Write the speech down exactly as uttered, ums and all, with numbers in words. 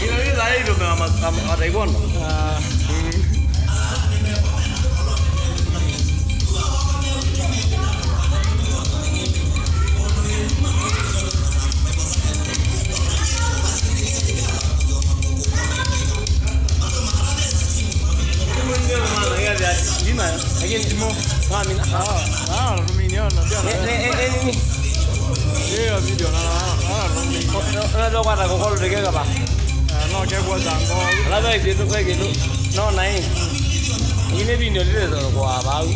Ino nĩ thaĩ ĩtũmĩwa ma-, ma-, ma taekwondo. Ah. Mm. Lakini timo, mami, ah, ah, rumini, ona, ona. Eh, eh, eh, eh, nini? Hiyo video, na, na, na, na, na. Unaweza kwata kukolo tekeka ba. Eh, no, ke kwa zango. Alafu hivi tu, kwa kitu. No, na hii. Ine video lile ndo kwa bau.